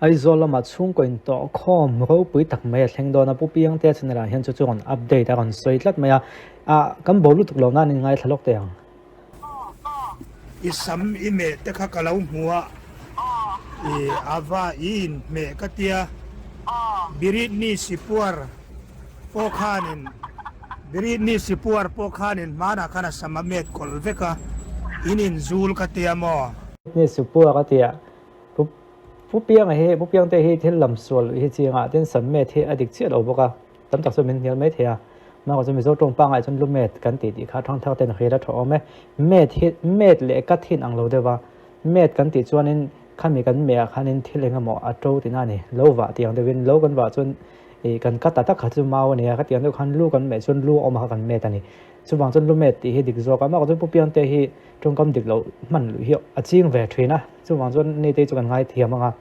Aizawl lamah chhungkaw intawh khawm ropui tak mai a thleng dawn a, Pu Piangtea channel ah hian chu chu rawn update a rawn sawi tlat mai a, ah kan bo lutuk lo nan in ngaithla lawk teh ang. I sam i meh te kha ka lo hmu a, i ava i in hmeh ka tia, Biritni Sipuar pawh khanin Biritni Sipuar pawh khanin hmanah khan a sam a met kawlh vek a, in inzul ka tia maw? Biritni Sipuar a tia, Pu Pu Pianga hi Pu Piangte hi thil lam sual hi chingah tin sam met hi a dik chiah lo bawk a, tam tak chuan min hnial mai thei a. Mahka chu Mizo tawng pangngai chuan lu met kan tih tih kha thangthar ten hriat a tha awm e. Met hi met leh kat hi inang lo deuh a, met kan tih chuanin khami kan meh ah khanin thil eng emaw a to tihna a ni. Lo vah tih ang deuhin lo kan vah chuan ih kan kat ta tak kha chu mau a ni a, khatiang deuh khan lu kan meh chuan lu a awm a kha kan met a ni. Chuvang chuan lu met tih hi dik zawk a, mahka chu Pu Piangte hi tawngkam dik loh hman luh hi a ching ve thin a, chuvang chuan ni te chu kan ngaithiam ang a.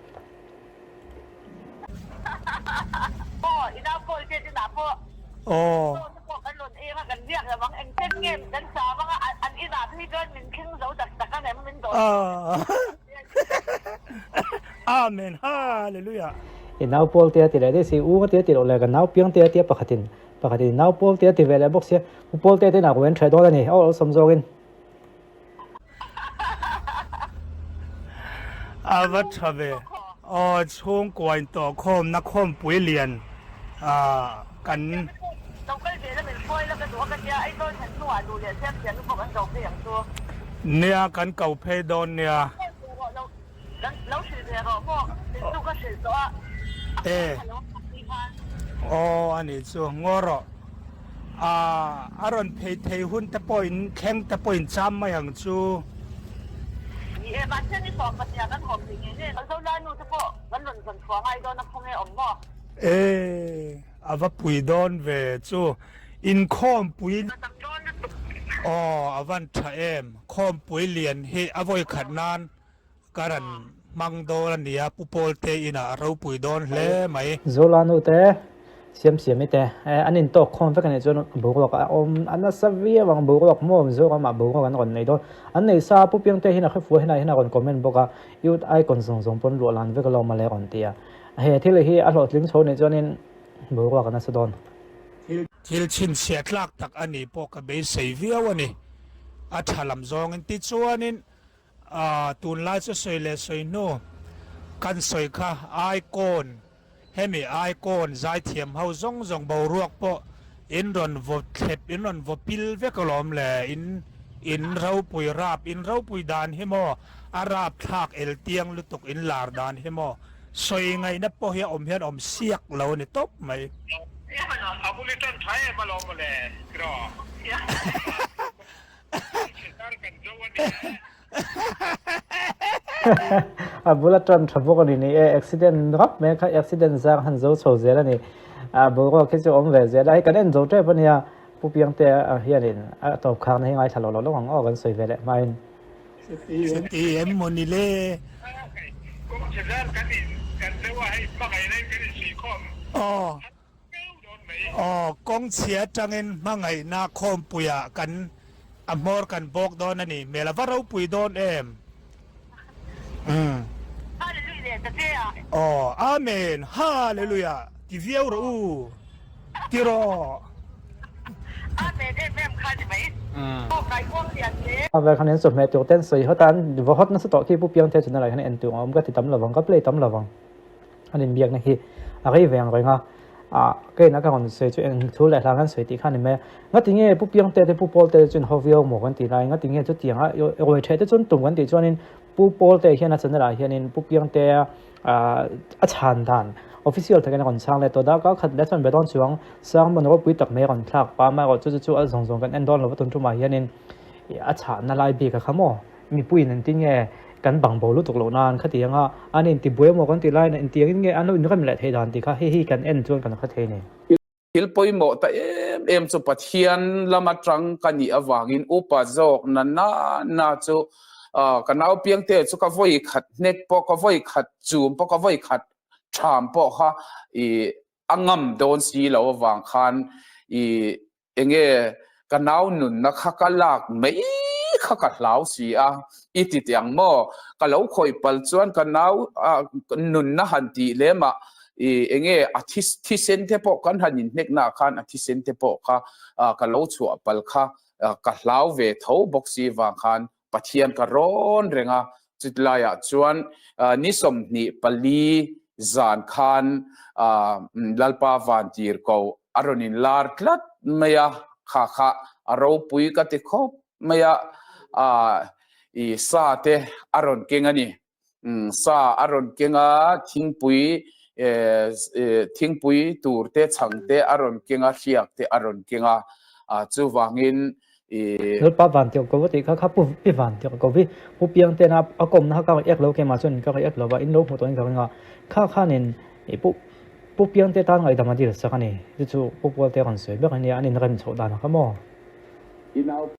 Aw. Amen Hallelujah. I nau pawl te a ti leh daih si, u ka ti a ti loh leh ka nau piang te a tia pakhatin pakhatin nau pawl te a ti ve leh bawk sia, u pawl te te nak wen ṭheh dawn a ni, a awlsam zawkin. A va tha ve. Aw chhungkua in tawh khawm na khawmpui lian kan. Nia kan ko phei dawn nia. E aw a nih chu ngaw rawh. A rawn phei thei hun te pawh in thleng te pawh in cham mai ang chu. Ni e, mahse ni sawm pahniha kan haw phei ngei ngei Zo lai nu te pawh kan rawn zawn chhuah ngai dawn a khaw nge awm maw? E, a va pui dawn ve chu. Inkhawmpui. Aw, a van tha em. Khawmpui lian hi a vawi khat nan Ka rawn hmang dawn a nia, Pu Pawlte inah a ropui dawn hle mai. Zola nu te, Siam Siami te, an intawk khawm vek a nih chuan boruak a awm a nasa viau ang, boruak maw Mizoramah boruak an rawn nei dawn. An nei sa a, Pu Piangte hian a hre fuh a, henah hian a rawn comment bawk a, Youth Icon zawng zawng pawn luah lan vek alawm mawle a rawn ti a. He thil hi a hlawhtling chho nih chuanin boruak a nasa dawn. Thil chhinchhiah tlak tak a nih pawh ka beisei viau a ni. A tha lam zawngin tichuanin Tunlai chu sawi leh sawi hnu kan sawi kha icon, hemi icon zaithiam ho zawng zawng boruak pawh in rawn vaw thlep, in rawn vaw pil vek alawm le, in in ropui rap, in ropui dan hi maw a rap thlak el tiang lutuk in lar dan hi maw sawi ngaihna pawh hi a awm hian awm siak lo a ni tawp mai. A bul i tan tha em alawm mawle tiraw. A bula tan tha bawk a ni ni e, accident rap mai kha accident zang han zo chho zel a ni. A boruak hi chu awm ve zel a, hei kan en zo tep a nia, Pu Piangtea hianin a tawp khakna hi ngaithla lo lo lawk ang aw kan sawi ve leh hmain. Chuti em maw ni le? Aw. Aw, kawng chhia atangin hmangaihna khawmpuiah kan a hmawr kan bawk dawn a ni. Hmel a va ropui dawn em? Umm. Aw, Amen, Hallelujah ti viau rawh u, ti rawh. A vel khan in chawhmeh tur ten sawi hawt a, an va hawt nasa tawh khi Pu Piangthei chuna lah hian en tur a awm ka ti tam lovang, ka play tam lovang. An inbiakna hi a rei ve ang reng a, ah ka ina ka rawn sawi chu eng thu leh hlang an sawi tih kha a ni mai a. Ngati nge Pu Piangte te Pu Pawlte te chuan haw viau maw kan tih lai, ngati nge chutiang a ruai ṭheh te chuan tum kan tih chuanin Pu Pawlte hian a channel ah hianin Pu Piangtea ah a chhan dan official takin a rawn chhang leh tawh dak a, khat leh chuan be dawn chuang sermon ropui tak mai a rawn thlak pah amaherawh chu chu chu a zawng zawng kan en dawn lo va tun tumah hianin a chhahna lai bik a kha maw. Mipuiin engtin nge kan bang bo lutuk loh nan khatiang a, an intibuai emaw kan tih laiin engtiangin nge an lo inrem leh theih dan tih kha hei hi kan en chuan kan hre thei a ni. Thil pawimawh ta em em chu Pathian lam atang ka nih avangin upa zawk na na na chu ka nau piangte chu ka vawi khat hnek pawh ka vawi khat chum pawh ka vawi khat tham pawh kha i a ngam dawn si lo avang khan i Enge ka nau nunna kha ka lak mai kha kha ka hlau si a, i ti teh ang maw? Ka lo khawih pal chuan ka nau nunna han tih lem ah i enge a thisen te pawh kan han inhnekna ah khan a thisen te pawh kha ka lo chhuah pal kha ka hlau ve tho bawk si vang khan Pathian ka rawn reng a, chutilaiah chuan ni 24 zan khan Lalpa vantir ko a rawn inlar tlat mai a, kha kha a ropui ka ti khawp mai a, i sa te a rawn keng a ni. Sa a rawn keng a, thingpui thingpui tur te chhang te a rawn keng a, hriak te a rawn keng a, chuvangin i. Lalpa van tirh ko va tih kha kha pu pi van tirh ko vi pu piang ten a a kawmna kha ka rawn ek lo keimah chuan ka rawn ek lo va in lo hmuh tawh in ka ring a kha khanin i pu pu piang te tan ngaihdam a dil sak a ni chu chu pu pual te rawn sawi ber ania an inrem chhoh dan kha maw.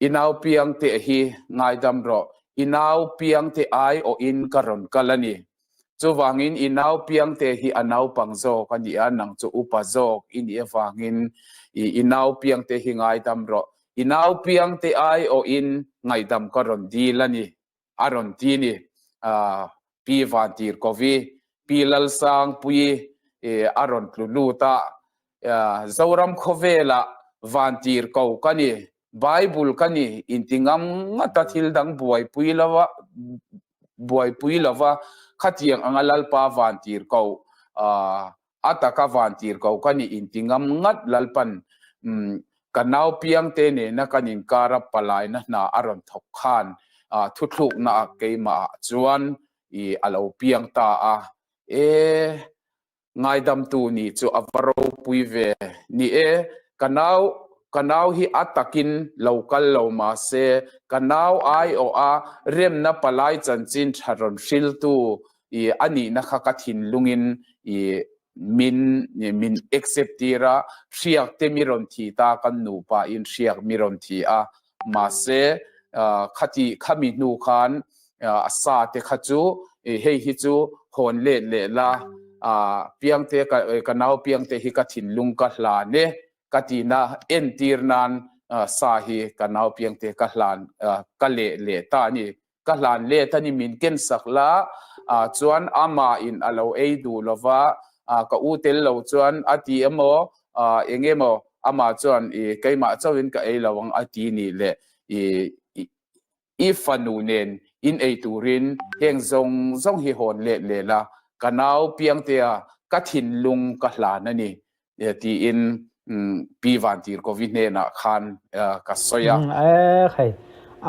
I nau piang te hi ngaidam rawh I nau piangte ai awhin ka rawn kal a ni. Chuvangin i nau piangte hi a naupang zawk a ni a, nang chu upa zawk i nih avangin i nau piangte hi ngaidam rawh. I nau piangte ai awhin ngaihdam ka rawn dil a ni, a rawn ti ni. Pi Vantirkovi, Pi Lalsangpuii a rawn tlu lut a, Zoram khawvelah Vantirko ka ni, Bible ka ni inti ngam ngat a thil dang buaipui lova buaipui lova khatiang anga Lalpa vantir ko a taka vantir ko ka ni inti ngam ngat Lalpan ka nau piangte nena kan inkara palaina hna a rawn thawk khan thuthlukna ah keimah ah chuan i a lo piang ta a e Ngaidamtu nih chu a va ropui ve. Ni e, ka nau, ka nau hi a takin lo kal lo mah se, ka nau aiawh a remna palai chanchin tha rawn hriltu i a nihna kha ka thinlungin i min min accept tir a, hriak te mi rawn thi ta kan nupa in hriak mi rawn thi a, Mahse, khati khami hnu khan a sa te kha chu hei hi chu hawn let leh la, Piangte ka nau Piangte hi ka thinlung ka hlan e ka tihna entir nan sa hi ka nau Piangte ka hlan ka leh leh ta a ni. Ka hlan let a ni min ken sak la chuan amah in a lo ei duh lova ka u tel lo chuan a ti emaw eng emaw amah chuan i keimah chauhin ka ei lo ang a ti nih leh i i fanu nen in ei turin heng zawng zawng hi hawn let leh la ka nau piangtea ka thinlung ka hlan a ni. tiin Pi Vantirkovi hnenah khan ka sawi a. E khai,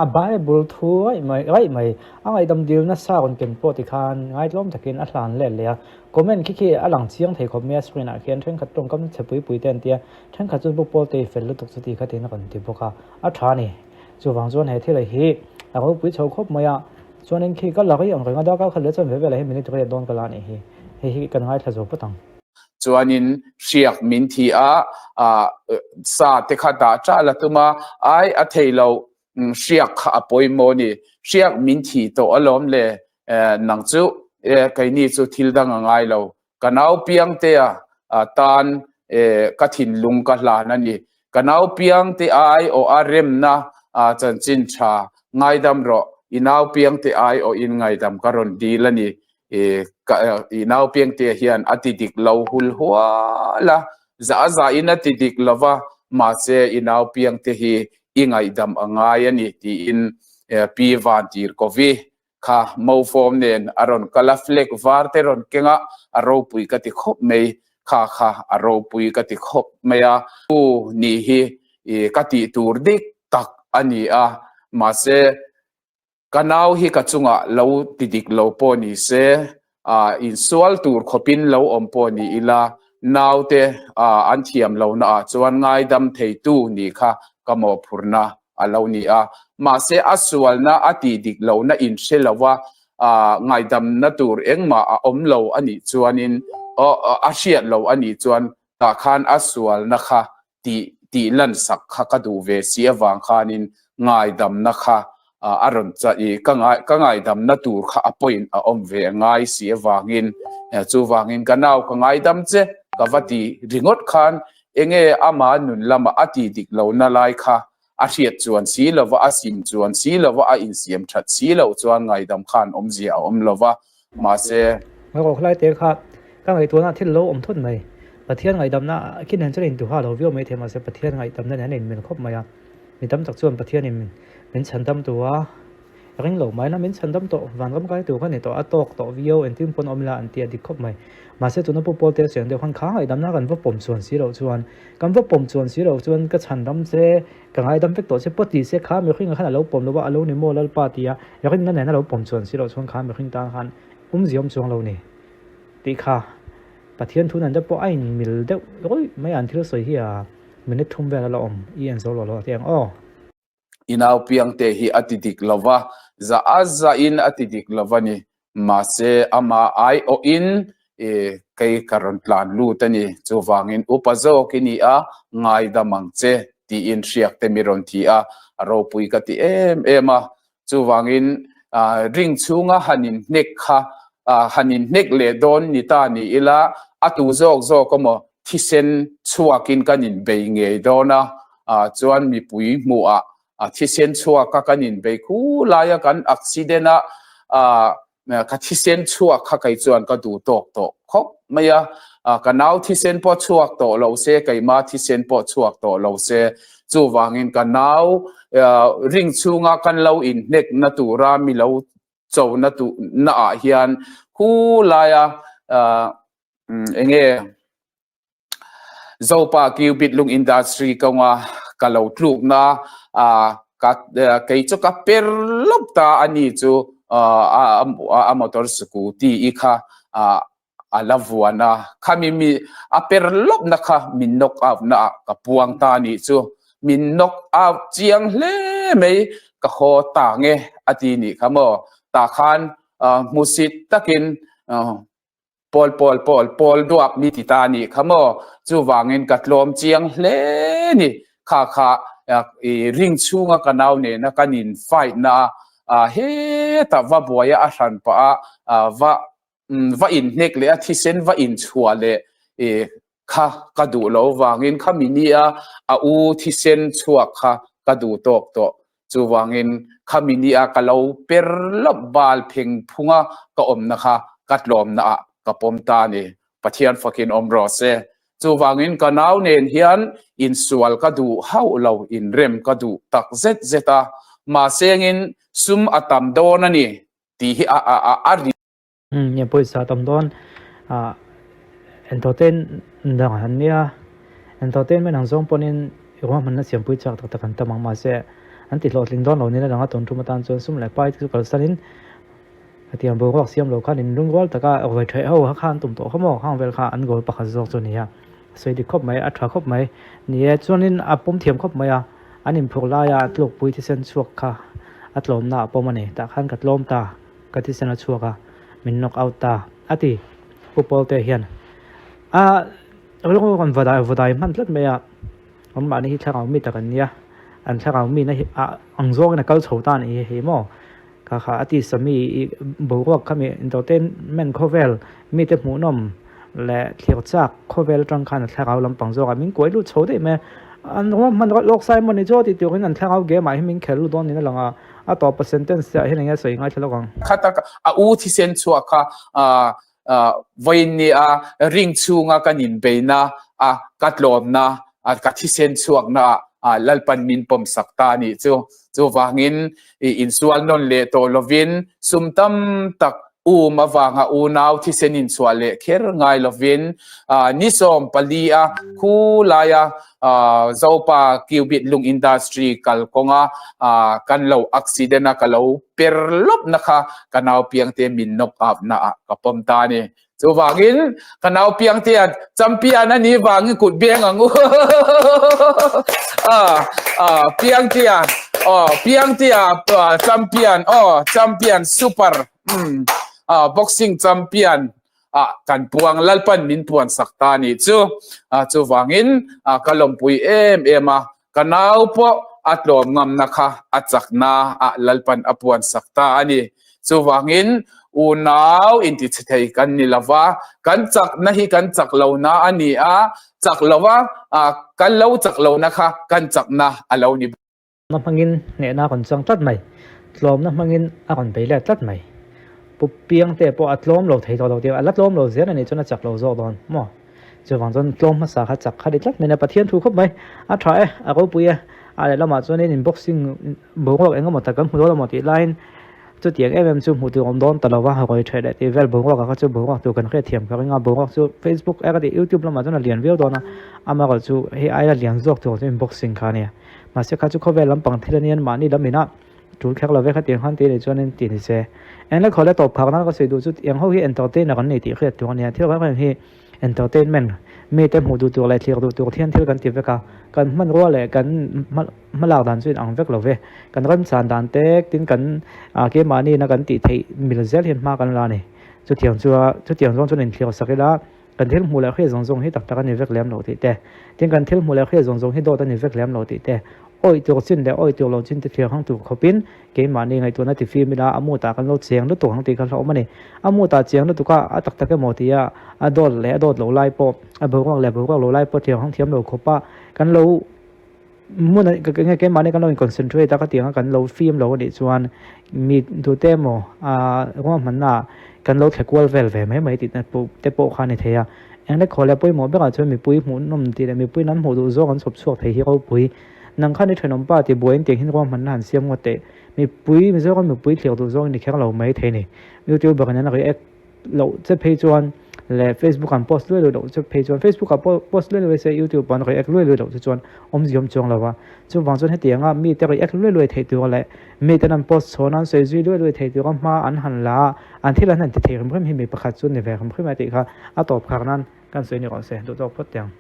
a Bible thu raih mai raih mai, a ngaihdam dil nasa rawn ken pawh ti khan ngaitlawm takin a hlan let leh a. Comment khi khi a lang chiang thei khawp mai a screen ah khian thenkhat tawngkam chhe pui pui te an tia, thenkhat chu book pawl te i fel lutuk chuti kha tiin a rawn ti bawk a, a tha a ni. Chuvang chuan he thil hi a ropui chho khawp mai a, chuanin khi ka la rei ang reng a, darkar khat leh chuan ve velah hi minute riat dawn ka la a nih hi, hei hi kan ngaithla zo phawt ang. Chuanin hriak min thi a, sa te kha dah ṭah la tum a, ai a thei lo, hriak kha a pawimawh a ni, hriak min thi tawh alawm le, nang chu keini chu thil dang a ngai lo, ka nau piangtea tan ka thinlung ka hlan a ni, ka nau piangte ai awh a remna chanchin ṭha ngaidam rawh, i nau piangte ai awhin ngaidam ka rawn dil a ni, i nau piangte hian a ti dik lo hul hual a, za za in a ti dik lo va, mahse i nau piangte hi i ngaihdam a ngai a ni tiin Pi Vantirkovi kha mofawm nen a rawn kal a, flag var te rawn keng a, a ropui ka ti khawp mai, kha kha a ropui ka ti khawp mai a, u nih hi ka tih tur dik tak a ni a, mahse Ka nau hi ka chungah lo ti dik lo pawh ni se, insual tur khawpin lo awm pawh ni ila, naute an thiam lohna ah chuan ngaidam theitu nih kha ka mawhphurhna a lo ni a. Mahse a sualna a tih dik lohna inhre lo a, ngaidamna tur engmah a awm lo a nih chuanin, a hriat lo a nih chuan tah khan a sualna kha tih tih lan sak kha ka duh ve si avang khanin ngaidamna kha a rawn chah i ka ngai ka ngaidamna tur kha a point a awm ve a ngai si avangin chuvangin ka nau ka ngaidam che ka va ti ringawt khan enge ama nun lama a tih dik lohna lai kha. A hriat chuan si lova, a sim chuan si lova, a insiam that si loh chuan ngaidam khan awmzia a awm lova. Mahse. Ngaihawk lai te kha ka ngaihtuahna thil lo awm thawt mai. Pathian ngaihdamna khi nen chuan intuha lo viau mai thei mahse Pathian ngaihdamna nen a inmil khawp mai a. Mi tam tak chuan Pathianin min chhandam tu a ring lo mai na min chhandam tawh vanram kai tur ka ni tawh a tawk tawh viau engtin pawn awm ila an ti a dik khawp mai. Mahse tuna Pu Pawlte chiang deuh khan kha ngaihdamna kan va pawm chuan si loh chuan kan va pawm chuan si loh chuan ka chhandam che ka ngaidam vek tawh che pawh ti se kha mihring khan a lo pawm lo a a lo ni maw Lalpa tia rinna nen a lo pawm chuan si loh chuan kha mihring tan khan awmzia awm chuang lo ni tih kha Pathian thu nan te pawh a inmil deuh rawih mai a an thil sawi hi a minute thum vel a la awm i en zo lo lo a ti ang aw. I nau piangte hi a ti dik lo va, za a za in a ti dik lo va ni. Mahse ama aiawhin i kei ka rawn tlan lut a ni. Chuvangin upa zawk i ni a, ngaidam ang che tiin hriak te mi rawn thi a, a ropui ka ti em em a. Chuvangin ring chhunga han inhnek kha han inhnek leh dawn ni ta ni ila, a tu zawk zawk emaw thisen chhuakin kan inbei ngei dawn a, chuan mipui hmuhah thisen chhuaka kan inbei khu laia kan accident a ka thisen chhuak kha kei chuan ka duh tawk tawh khawp mai a, ka nau thisen pawh chhuak tawh lo se, keima thisen pawh chhuak tawh lo se, chuvangin ka nau ring chhunga kan lo inhnek na tura mi lo cho na tu na ah hian khu laia enge Zopa Cubit Lung Industry kawnga ka lo tlukna ka kei chu ka per lawp ta a ni chu a motor scooty i kha a la vuan a khami mi a per lawp na kha min knock out na ah ka puang ta a nih chu min knock out chiang hle mai ka haw ta nge a ti nih kha maw tah khan hmusit takin Pawl pawl pawl pawl duak mi ti ta nih kha maw chuvangin ka tlawm chiang hle ni kha kha i ring chhunga ka nau nena kan in fight na a heta va buaia a hran pah a va va in hnek leh a thisen va in chhuah leh i kha ka duh lo vangin khami nia a u thisen chhuak kha ka duh tawk tawh. Chuvangin khami nia ka lo per lawp bal pheng phunga ka awmna kha ka tlawmna ah ka pawm ta a ni. Pathian fakin awm rawh se. Chuvangin ka nau nen hian insual ka duh hauh lo, inrem ka duh tak zet zet a. Mahsengin sum a tam dawn a ni tih hi a a a ri. Nge pawisa tam dawn ah entertain dang an nia entertainment ang zawng pawhin ruahmanna siampui chak tak tak an tam ang mahse an ti hlawhtling dawn lo nia danga tawn tum atan chuan sum leh pai te chu kalsanin hetiang boruak siam lo khan in lungrual taka ruai theih ho kha an tum tawh kha maw khang vel kha an goal pakhat zawk chu a ni a sawi dik khawp mai a tha khawp mai ni e chuanin a pawm thiam khawp mai a an inphurh laia tlukpui thisen chhuak kha a tlawmna a pawm a ni tah khan ka tlawm ta. Ka thisen a chhuak a, min knock out ta, a ti. Pu Pawlte hian a rilru rawn va dai va dai hman tlat mai a, anmahni hi thlarau mi tak an nia, an thlarau mina hi a ang zawngin a kal chho ta a nih hi hei maw? Kha kha a ti sami i boruak kha mi entertainment khawvel mite hmuhnawm leh thlir chak khawvel atang khan a thlarau lampang zawkah min kuai lut chho daih mai a, an ruahman lawk sai emaw ni chu tih turin an thlarau game ah hian min khel lut dawn niin a lang a. A tawpa sentence te ah hian enge sawi ngaithla lawk ang. Kha tak a u thisen chhuak kha vawiin ni a ring chhunga kan inbeina a ka tlawmna a ka thisen chhuakna ah Lalpan min pawm sak ta a nih chu. Chuvangin insual nawn leh tawh lovin sum tam tak um avanga unau thisen inchhuah leh kher ngai lovin ni 14 a khu laia Zopa Cubit Lung Industry kalkawnga kan lo accident a ka lo per lawp na kha ka nau piangte min knock out na ah ka pawm ta a ni. Chuvangin ka nau piangte champion a nih vangin kut beng ang u. Piangtea aw piangtea champion aw champion super boxing champion ah kan puang Lalpan min puan sak ta ni chu chuvangin ka lawmpui em em a ka nau pawh a tlawm ngamna kha a chakna ah Lalpan a puan sak ta a ni chuvangin unau inti chhe thei kan ni lova kan chakna hi kan chak lohna a ni a chak lova kan lo chak lohna kha kan chakna a lo ni. hmangin hnehna a rawn chang tlat mai. Tlawmna hmangin a rawn bei let tlat mai. Pu Piangte pawh a tlawm lo thei tawh lo tih a la tlawm lo zel a nih chuan a chak lo zawk dawn maw? Chuvang chuan tlawm hmasa kha chak kha ni tlat mai a, Pathian thu khawp mai. A tha e, a ropui e. A lehlamah chuanin in boxing boruak eng emaw tak kan hmu dawn emaw tih laiin chutiang em em chu hmuh tur awm dawn ta lo va, rawi ṭheh leh tih vel boruak ah kha chu boruak tur kan hriatthiam ka ring a, boruak chu Facebook e ka tih YouTube lamah chuan a lian viau dawn a, amaherawh chu hei aia lian zawk tur chu in boxing kha a nia. Mahse kha chu khawvel lampang thil a nia mahni lam inah tul kher lo ve khatiang khan tih a nih chuanin tih ni se. Eng le khaw le tawp khak nan ka sawi duh chu eng ho hi entertainer an ni tih hriat tur a nia, thil reng reng hi entertainment mite hmuh duh tur leh thlir duh tur thian thil kan ti vek a, kan hmanrua leh kan hmalak dan chu inang vek lo ve, kan remchan dan te tin kan keimahni ina kan tih theih mil zel hian hma kan la a ni. Chutiang chu chutiang zawng chuan inthlir sak ila kan thil hmuh leh hriat zawng zawng hi tak tak a ni vek lem lo tih te, tin kan thil hmuh leh hriat zawng zawng hi dawt a ni vek lem lo tih te, awih tur chin leh awih tur lo chin te thlir hang tur khawpin Keimahni ngaihtuahna ti fim ila a mutah kan lo cheng lutuk ang tih kha hlauhawm a ni. A mutah cheng lutuk a, a tak tak emaw tia a dawt leh a dawt lo lai pawh, a boruak leh boruak lo lai pawh thiam hang thiam lo khawp a, kan lo hmun a enge keimahni kan lo in concentrate a khatiang a kan lo fim lo a nih chuan mi tute emaw ah ruahmanna ah kan lo thle kual vel ve mai mai tih te pawh kha a ni thei a. Eng khaw leh pawimawh berah chuan mipui hmuhnawm tih leh mipui an hmuh duh zawng an chhawp chhuak thei hi ropui. Nang khan i thenawm pa ti buaiin tiang hian ruahmanna han siam ngawt teh. Mipui, Mizoram mipui thlir duh zawng i ni kher lo mai thei ni. Youtuber in an react loh che phei chuan leh Facebook an post luai luai loh che phei chuan Facebook ah pawh post luai luai se YouTube an react luai luai loh che chuan awmzia awm chuang lo a. Chuvang chuan hetianga mite react luai luai theih tur leh miten an post chhawn a an sawi zui luai luai theih tura hma an han la a, an thil an han ti thei hrim hrim hi mi pakhat chu ni ve hrim hrim a tih kha a tawp khar nan kan sawi ni rawh se duh tawk phawt teh ang.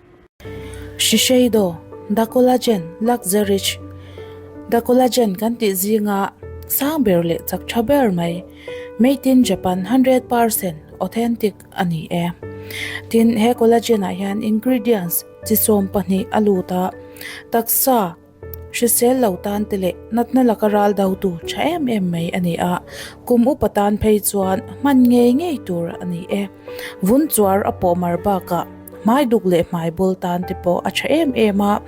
Shiseido, The Collagen Luxerich The Collagen kan tih zinga sang ber leh chak tha ber mai, Made in Japan 100% authentic a ni e. Tin, he collagen ah hian ingredients chi 12 a lut a, taksa, Hrisel lo tan te leh natna laka ral dotu tha em em mai a ni a, kum upa tan phei chuan hman ngei ngei tur a ni e. Vun chuar a pawh mar bakah hmai duk leh hmai bul tan te pawh a tha em em a,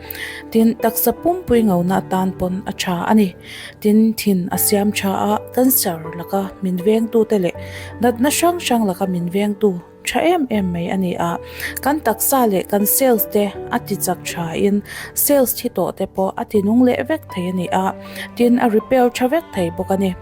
tin taksa pumpui ngona tan pawn a tha a ni. Tin, thin a siam tha a, cancer laka min vengtute leh natna hrang hrang laka min vengtu, Tha em em mai a ni a, kan taksa leh kan cells te a ti chak tha in cells thi tawh te pawh a ti nung leh vek thei a ni a, tin a repair tha vek thei bawk a ni.